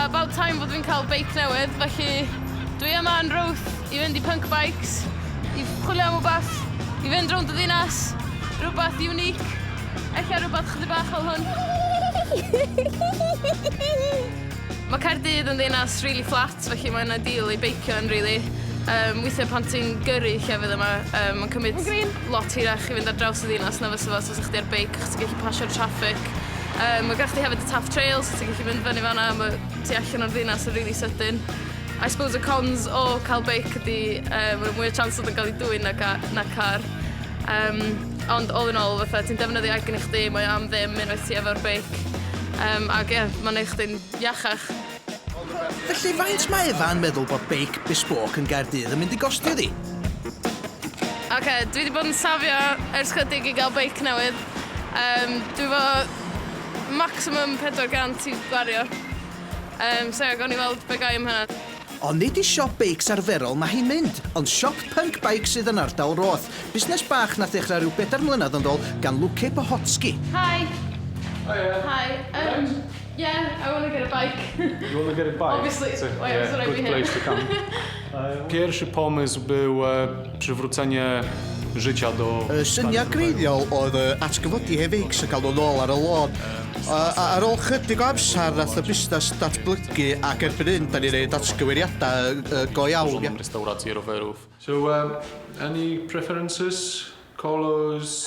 About time fod fi'n cael beic newydd, felly dwi yma yn Roath i fynd i Punk Bikes, i chwilio am wbath, i fynd rownd y ddinas, rhywbeth unique, ella rhywbeth chydig bach fel hwn. Mae Caerdydd yn ddinas really flat, felly mae'n ideal i beicio yn really. Weithiau pan ti'n gyrru llefydd yma, mae'n cymryd lot hirach i fynd ar draws y ddinas na fysa fo os fysa chdi ar beic, achos ti'n gallu pasio'r traffic. Mae gennych chdi hefyd y Taff Trail, so ti'n gallu mynd fyny fan'na, mae tu allan o'r ddinas yn really sydyn. I suppose y cons o cael beic ydy, mae mwy o chance fod yn cael ei dwyn na, ca na car. Ond all in all, fatha, ti'n defnyddio egni chdi, mae o am ddim unwaith ti efo'r beic. Ac ie, mae'n neud chdi'n iachach. Felly, faint mae Efa yn meddwl bod beic bespoke yn Gaerdydd yn mynd i gostio iddi? Oce, dwi 'di bod yn safio ers chydig i gael beic newydd. Yym, dwi efo maximum 400 i gwario. Yym, so ie, gawn ni weld be' ga i am hynna. Ond nid i siop beics arferol mae hi'n mynd, ond siop Punk Bikes sydd yn ardal Roath, busnes bach nath ddechrau rhyw bedair mlynedd yn ôl gan Luke Pochocki. Hi. Hiya. Hi. Yeah, I wanna get a bike. You wanna get a bike? Obviously, So, why else would I good be here? place to come. Pierwszy pomysł był przywrócenie życia do... Y syniad gwreiddiol oedd atgyfodi hen feics a cael nhw nôl ar y lôn. A ar ôl chydig o amser nath y busnes datblygu ac erbyn hyn da ni'n neud atgyweiriadau go iawn. Porządną restaurację rowerów. So, any preferences? Colours,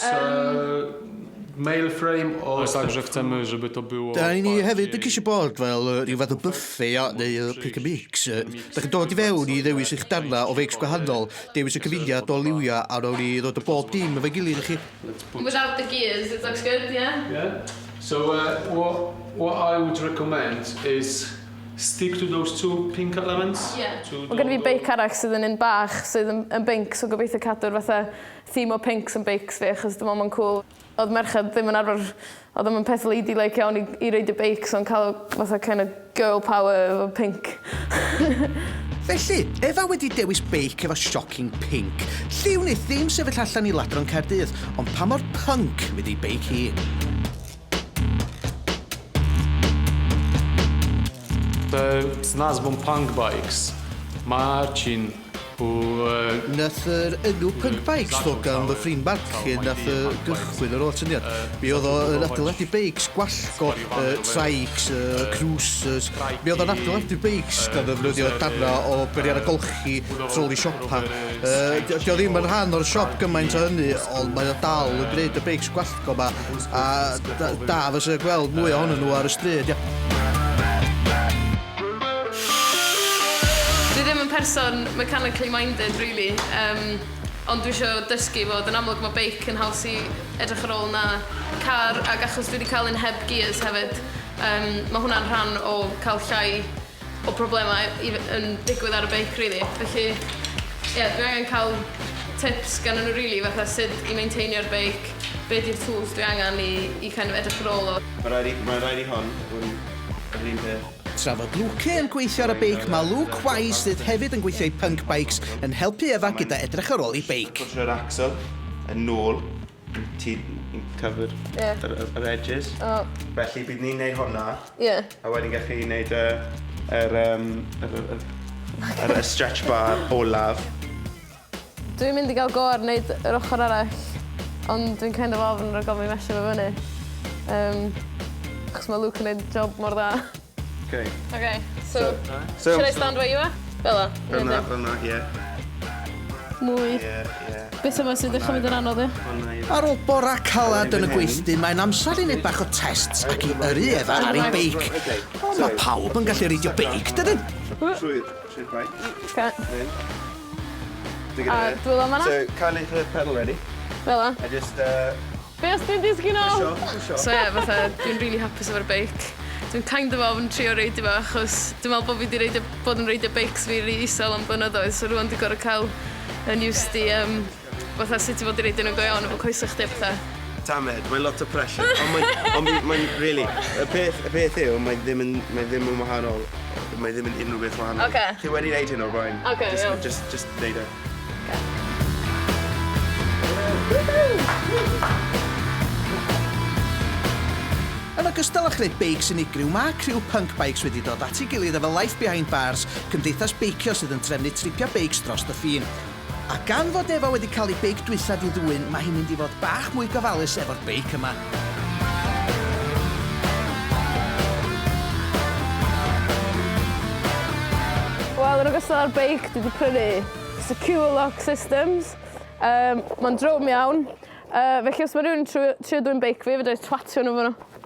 male frame or... Także chcemy, żeby to było... Da ni hefyd yn ceisio bod fel rhyw fath o buffet ia, neu pick a mix. Da chi'n dod i fewn i ddewis eich darnau o feics gwahanol, dewis y cyfuniad o liwiau a wnawn ni ddod â bob dim efo'i gilydd i chi. Without the gears, it looks good, yeah? Yeah. So what, what I would recommend is stick to those two pink elements. Yeah. Mae gen i fi beic arall sydd yn un bach sydd yn, yn binc, so gobeithio cadw'r fatha theme o pinks yn beics fi achos dwi'n meddwl mae'n cool. Oedd merched ddim yn arfer, oedd ddim yn peth ladylike iawn i, i reidio beic, so o'n cael fatha kind of girl power efo pink. Felly, Efa wedi dewis beic efo shocking pink. Lliw wneith ddim sefyll allan i ladron Caerdydd, ond pa mor punk fydd ei beic hi? Z nazwą Punk Bikes. Marcin Nath yr enw Punk Bikes ddod gan fy ffrind Marcin nath gychwyn yr holl syniad. Mi oedd o yn adeiladu beics gwallgo, trikes, cruisers. Mi oedd o'n adeiladu beics gan ddefnyddio darnau o beiriannau golchi, troli siopa. Dio ddim yn rhan o'r siop gymaint o hynny, ond mae o dal yn gwneud y beics gwallgo 'ma. A da, da fysa gweld mwy ohonyn nhw ar y stryd, ia. Dwi ddim yn person mechanically minded really, yym, ond dwi isio dysgu fod yn amlwg mae beic yn haws i edrych ar ôl na car ac achos dwi 'di cael un heb gears hefyd, yym, mae hwnna'n rhan o cael llai o problemau i f- yn digwydd ar y beic rili. Felly ie, dwi angen cael tips gan nhw rili fatha sut i maintainio'r beic, be 'di'r tools dwi angen i i kind of edrych ar ôl o. Mae rhaid i, mae rhaid i hon fod yn yr un peth. Tra fod Luke yn gweithio ar y beic, mae Luke Wise, sydd hefyd yn gweithio i Punk Bikes, yn helpu Efa gyda edrych ar ôl ei beic. Pwsio'r axle yn ôl Ti'n covered Ie. yr, yr, yr edges. O. Felly bydd ni'n neud hwnna. Ie. A wedyn gallwn ni neud y, yr, um, yr, yr, yr, yr, y stretch bar olaf. Dwi'n mynd i gael go ar wneud yr ochr arall, ond dwi'n kind of ofn rhag ofn i mesio fo fyny. Achos mae Luke yn neud job mor dda. Okay. Okay, so, So, should I stand where you are? Fel 'a? Fel 'na, fel 'na, ie. Mwy. Ie, ie. Beth yma sy'n dechrau mynd yn anodd, ie? Hwnna, ie. Ar ôl bora calad yn y gweithdy, mae'n amser i wneud bach o tests ac i yrru Efa ar ei beic. O, mae pawb yn gallu reidio beic, dydyn? Trwy'r, trwy'r bike. Oce. Mynd. A dwylo fan'na? So, cael eich pedal ready. Fel 'a? A just, Be os dwi'n disgyn off? Pwsio, pwsio. So ie, fatha, dwi'n rili hapus efo'r beic. Dwi'n kind of ofn trio reidio fo achos dwi'n meddwl bod fi 'di reidio, bod yn reidio beics fi rhy isel am blynyddoedd, so rŵan dwi'n gorfod cael yn used i yym fatha sut i fod i reidio nhw go iawn efo coesau chdi a petha. Tamed, mae'n lot o pressure, ond mae'n, ond mae'n, really, y peth, y peth yw, mae ddim yn, mae ddim yn wahanol, mae ddim yn unrhyw beth wahanol. Ocê. Chi wedi wneud hyn o'r blaen. Ocê, just, iawn. Just, just neud e. Yn Yn ogystal â chreu beics unigryw, mae criw Punk Bikes wedi dod at ei gilydd efo Life Behind Bars, cymdeithas beicio sydd yn trefnu tripiau beics dros y ffin. A gan fod Efa wedi cael ei beic dwytha 'di ddwyn, mae hi'n mynd i fod bach mwy gofalus efo'r beic yma. Wel, yn ogystal â'r beic, dwi wedi prynu Secure Lock Systems. Um, Mae'n drwm iawn. Felly os mae rhywun yn trio dwyn beic fi, fedra i twatio nhw fo nhw.